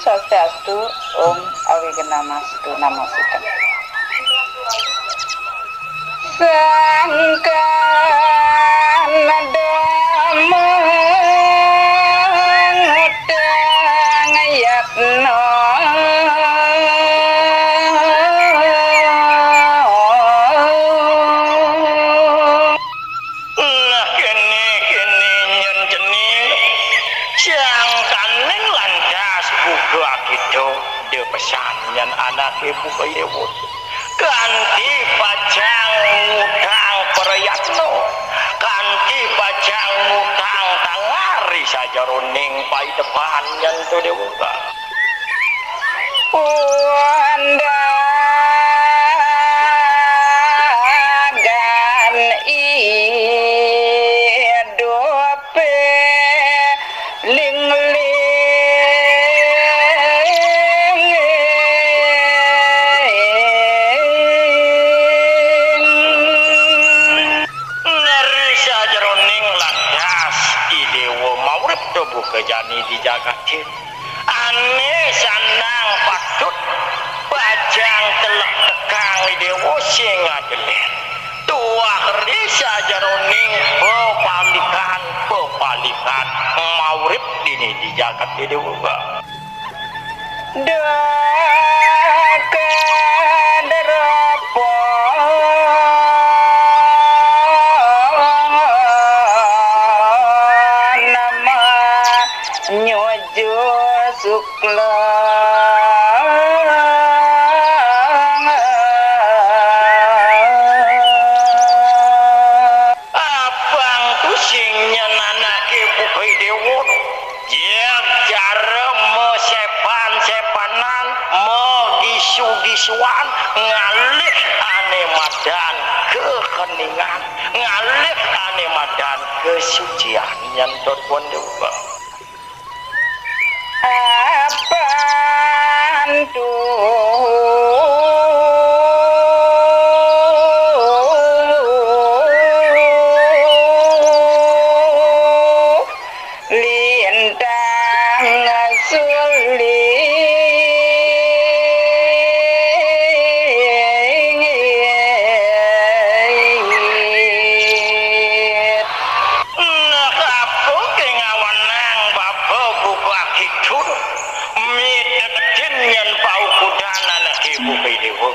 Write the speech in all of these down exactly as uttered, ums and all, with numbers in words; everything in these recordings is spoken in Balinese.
Swastiastu, Om Awighnamastu, Namo Siddham. Sangkan damang hutang yatno. Nah, kene, kene nyen cening. Sangkaning lantas buka kita, de pesan nyen anake buka Dewa. Kanti pacang ngutang prayatna, kanti pacang ngutang tangar ri sajeroning paidepan nyen to Dewa. Undangan idupe lingling. Neri sajeroning lantas I Dewa maurip tubuh kejani di jagatin. Ane sandang patut pacang telek tekang I Dewa sing ademen. Tuah ri sajeroning pepalikan, pepalikan maurip dini di jagat I Dewa. Daka derapa nama nyuju sukla. Abang tusing nyen anake buka Dewa. Jek cara masepan-sepanan, magisu-gisuan, ngalih ane madan keheningan, ngalih ane madan kesucian nyen to Dewa. Apan tuh lintang sulit. Nah, apa kengawanang bapa buka kidul? Mitetin nyen paukudan anake buka Dewa.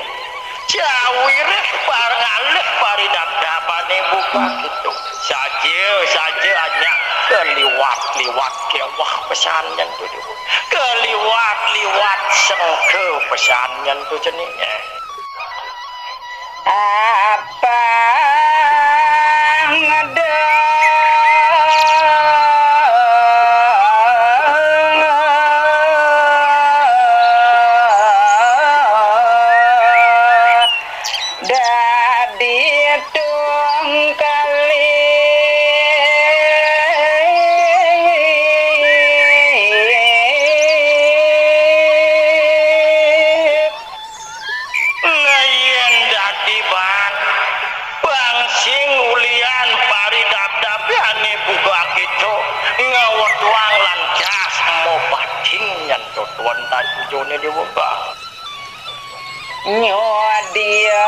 Jawireh par ngalih paridabdabane buka kidul. Saja, saja anyak keliwat-liwat kewah pesan nyen to Dewa. Keliwat-liwat sengke pesan nyen to ceninge. Apa ngedang dadi tungkali. Nah, yen dadi ban, bang sing ulian paridabdabane buka kidul, ngawetuang lantas mobading nyen to tuan tatujone Dewa Bang. Nyodya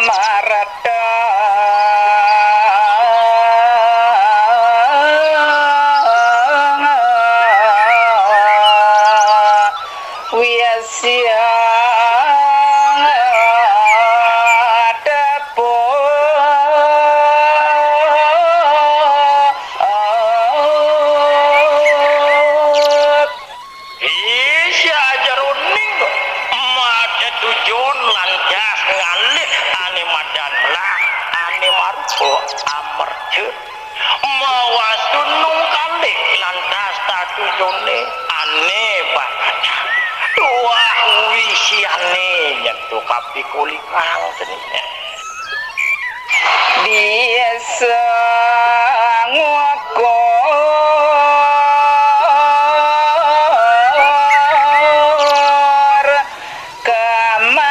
marta wiasyang tepuk. Ih, sajeroning mate tujon lantas ngalih ane madan lah, ane marupa amerta. Mawastu nungkalih lantas tatujone ane bakata. Tuah wisiane nyentuh kapikulikang senine. Bisa ngukur kemampuan.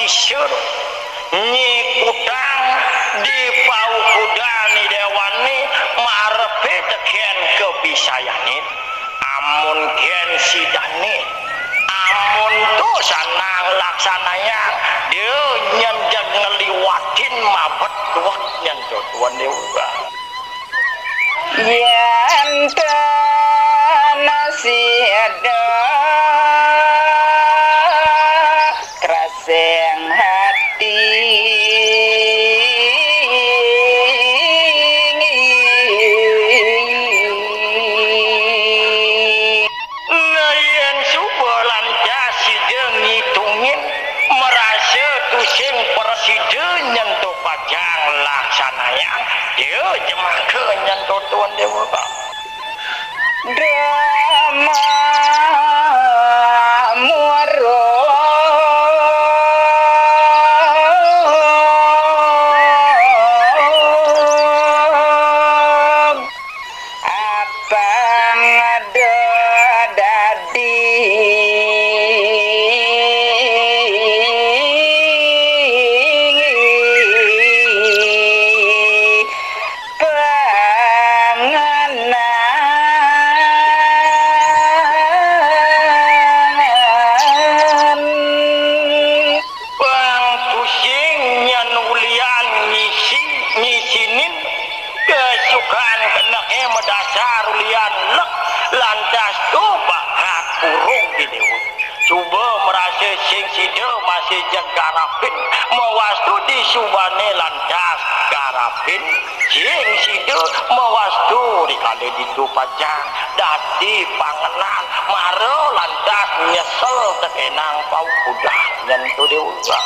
Isur nyikutang di paukudan Déwané marepe tekén kabisayané. Amun kén sidané, amun to sanang laksanayang, dia nyén jeg ngliwatin mabet duwet nyén to tuan déwa. Yén ten sida kraseng hati. Nah, yén suba lantas sida ngitungin, marasa tusing prasida nyén to pacang laksanayang, dia jemaka nyén to tuan déwa. Drama muara apang ada dadi panganan. Bang pusing nyén ulian ngisi, ngisinin kasukaan keneké madasar ulian lek lantas to bakat kurung di déwa. Suba marasa sing sida masih jeg garapin, mawastu di subané lantas garapin, sing sida mawastu rikala ditu pacang dadi pangenan, mara lantas nyesel tekénang paukudan nyén to déwa.